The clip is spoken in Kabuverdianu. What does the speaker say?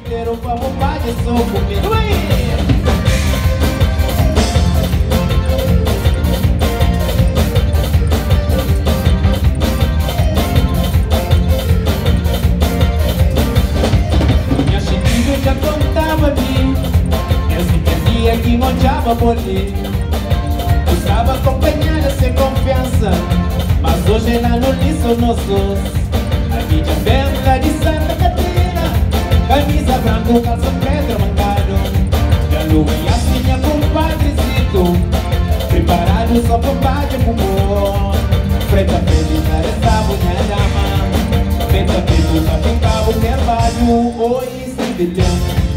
Interu pa bu badja so ku mi. Ui! Nha xintidu dja kontaba mi Desdi kel dia ki N odjaba bo li Bu staba konpanhada sen konfiansa Mas oji la nu li so nos dos Ami dja ben la di Santa Katrina Kamiza branku, kalsa pretu ramangadu Dja lua i asi nha kumpadrizito Priparadu so pa badja ku bo Frenti a frenti ta resta-bu nha dama Petu a petu ta finka-bu ker badu Oi, si bi ten.